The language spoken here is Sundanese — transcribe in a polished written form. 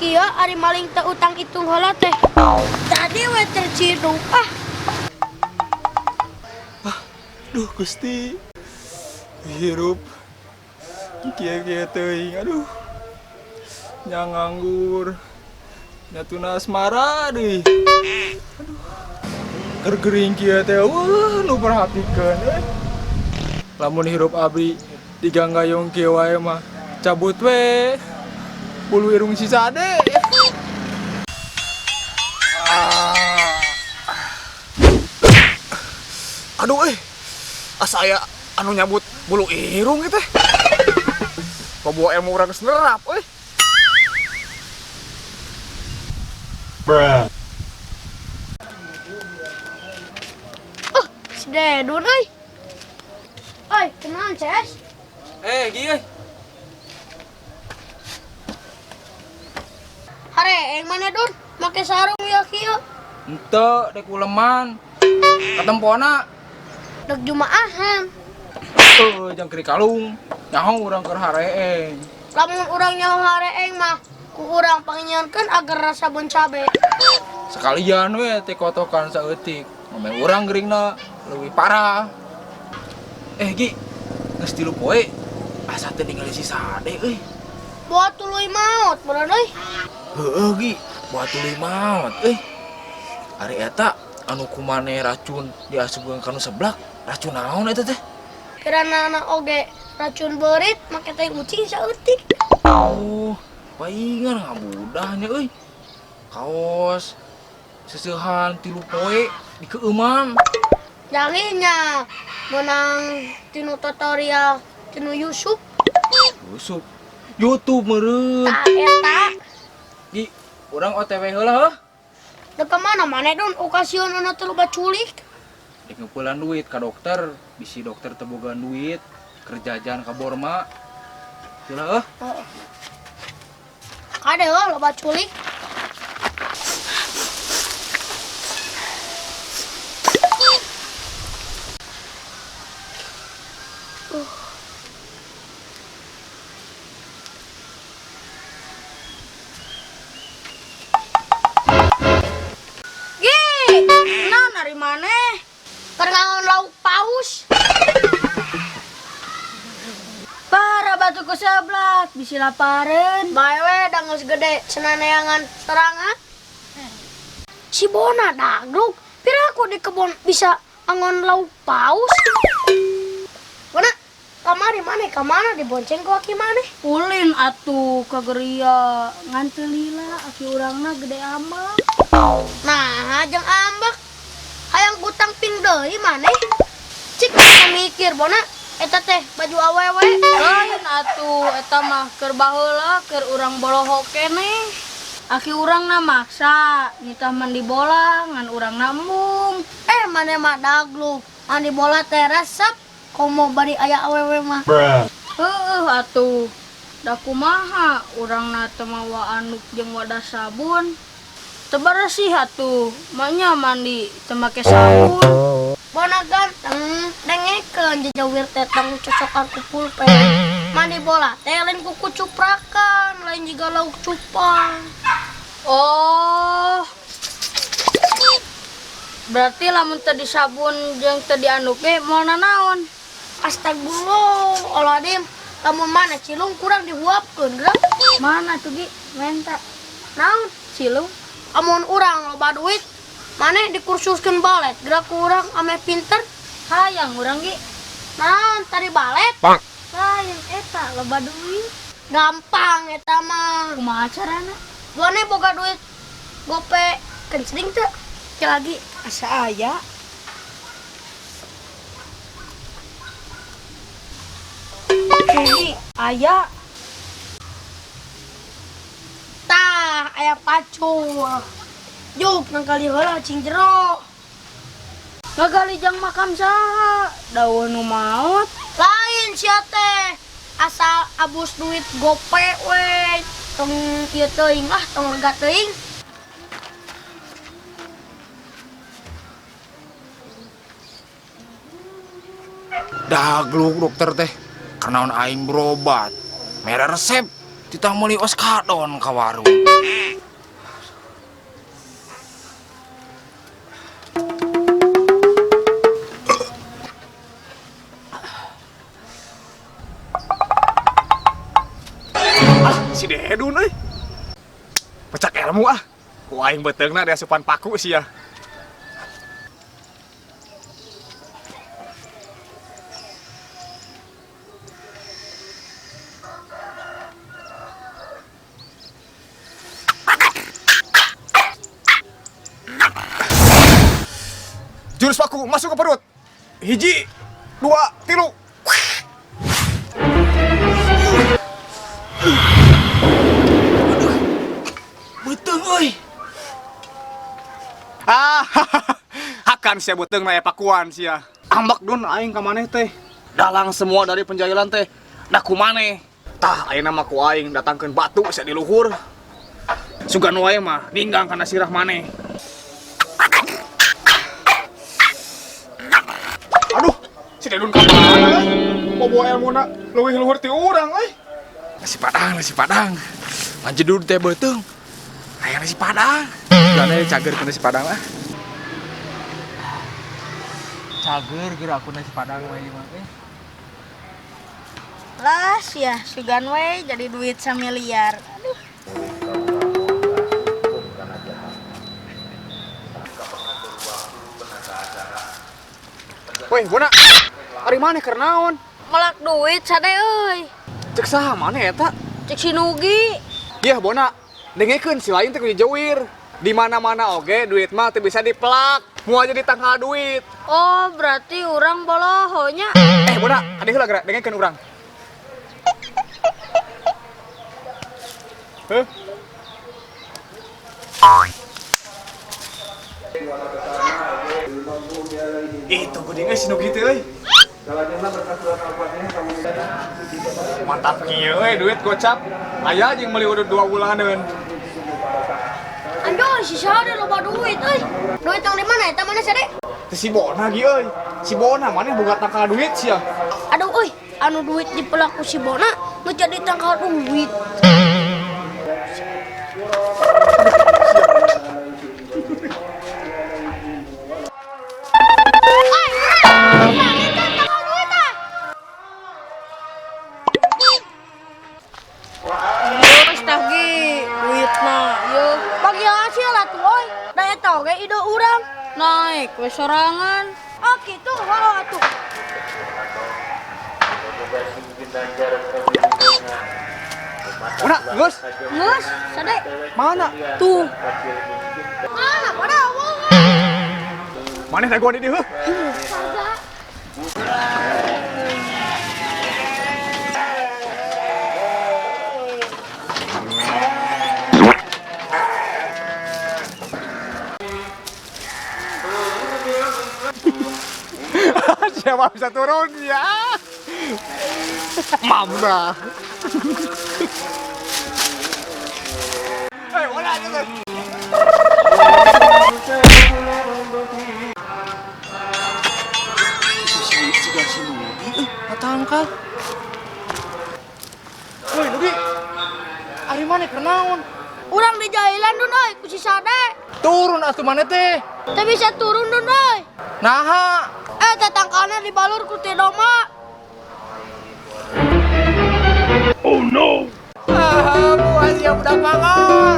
Kieu ari maling teu utang itung heula teh. Tadi we terciduk ah. Duh Gusti. Hirup kieu-kieu teuing, aduh. Nya nganggur. Nya tuna asmara deui. Aduh. Keur gering kieu teh weuh nu perhatikeun euy. Lamun hirup abdi diganggayong kieu wae mah cabut we bulu irung si Sade. Ah. Aduh euy. Asa aya anu nyabut bulu irung ieu teh. Bawa ilmu urang geus nerap euy. Bruh. Oh, si Dedun euy. Oi, kenalan CS. Eh, Gi euy. Hare, yang mana Dun? Make sarung ya kieu. Henteu, dek uleman. Katempona. Dek jumaahan. Jang kiri kalung. Nyaho urang keur hareeng. Lamun urang nyaho hareeng mah ku urang panginyeunkeun agar rasa bon cabe. Sekalian we teh kotokan saeutik. Ngomel urang geuringna leuwih parah. Eh, Gi, geus 3 poe asa teu ningali si Sade euy. Boa tuluy maot bener euy. Heueuh, Gi, boa tuluy maot euy. Ari eta anu kumane racun diasupkeun ka nu seblak, racun naon eta teh? Kirana oge racun beurit make tai ucing saeutik. Oh, paingan ngabudahnya euy. Kaos seseuhan 3 poe dikeueuman. Janginya menang tinu tutorial tinu Yusuf. Yusuf. YouTube meureun. Tah eta. Gi, urang OTW heula heuh. Dek ka mana maneh Dun okasion anu teu loba culik? Dek ngeupelan duit ka dokter, bisi dokter teu boga duit, keur jajan ka Borma. Heula heuh. Heeh. Kade heuh loba culik. Ari maneh? Keur ngangon lauk paus. Para batu ku seblak, bisi laparen. Bae we da geus gede senaneangan serangan. Si Bona dagluk, piraku di kebon bisa angon lauk paus. Bona, kamari maneh ka mana dibonceng ku aki maneh? Ulin atuh ka geria, ngan teu lila aki urangna gede ambek. Nah, jeung ambek. Hayang kutang ping deui maneh. Cik mikir Bona, eta teh baju awewe. Lain atuh eta mah keur baheula keur urang bolohok keneh. Aki urangna maksa nitah mandi bola ngan urangna embung. Maneh mah dagluk. Mandi bola teh resep komo bari aya awewe mah. Bruh. Heueuh atuh. Da kumaha urangna teu mawa anduk jeung wadah sabun. Teu beresih atuh, maknya mandi teu make sabun. Bona ganteng, dengekeun jejawir teh tong cocokan ku pulpen. Mandi bola teh lain ku kucuprakan, lain jiga lauk cupang. Oh. Berarti lamun teu disabun jeung teu dianduk ge moal nanaon. Astagfirullahaladzim, lamun mana cilung kurang dihuapkeun geura. Mana tuh Gi? Menta. Naon? Cilung. Amun urang loba duit, maneh dikursuskeun balet, geura ku urang ameh pinter. Hayang urang Gi. Naon tadi balet? Bang. Lain eta loba duit. Gampang eta mah. Kumaha carana? Maneh boga duit gope kencring teu? Ke lagi asa aya. Gi, aya. Tah, aya pacul. Juk nangkali heula cing jero. Ngagali jang makam saha? Daun nu maot. Lain sia teh. Asal abus duit gope we. Tong ieu teuing ah, tong lega teuing. Dagluk dokter teh. Karena aing berobat. Mere resep. Titah meuli oskadon ka warung. Si Dedun euy. Pecak ilmu ah. Ku aing beuteungna diasupan paku sia. Jurus paku masuk ke perut. Hiji, dua, tilu. Beuteung euy. Ah, hakan sia beuteung na pakuan sia. Ambek Dun aing ka maneh teh. Dalang semua dari penjailan teh. Da ku maneh. Tah ayeuna mah ku aing datangkeun batu sia di luhur. Sugan wae mah ninggang kana sirah maneh. Aduh, si Dedun ka mana? Bobo elmuna leuwih luhur ti urang euy. Nasi padang, nasi padang. Manjedur teh beuteung. Hayang nasi padang. Gana cager ku nasi padang ah. Cager geura aku nasi padang mah ieu mah eh. Lah sia, sugan we jadi duit samiliar. Aduh. Weh, Bona. Ari maneh keur naon? Melak duit sade euy. Cek saha maneh eta? Cek si Nugi. Yah, Bona. Dengekeun si lain teh kudu jewir. Di mana-mana oge duit mah teu bisa dipelak. Moal jadi tangkal duit. Oh, berarti urang boloho nya. Eh, Bona, kade heula geura dengekeun urang. Heuh? Itu geuning euy si Nugi teh euy. Mantap kieu euy duit gocap. Aya jeung meuli udud 2 bulaneun. Anjay, si Sade loba duit euy. Duit tang di mana eta mana Sade? Teh si Bona gi euy. Si Bona maneh boga tangkal duit sia. Aduh euy, anu duit dipelak ku si Bona nu jadi tangkal duit. Geus tah gi duitna ieu. Bagi hasil lah tuh oi. Da eta oge ide urang. Naik we sorangan. Oh kitu, heuh atuh. Bona, geus. Geus, Sade. Mana? Tuh. Mana pada awal. Maneh dagoan di dieu heuh. Kagak. Siapa bisa turun ya? Mama. Eh, mana aja tuh? Si siga si Nugi euy, patangkal. Woi, Nugi. Ari maneh keur naon? Urang di jailan Dun euy ku si Sade. Turun atuh maneh teh. Teu bisa turun Dun euy. Naha? Teh tangkalna dibalur ku teh domba. Ah, buah sia budak banget.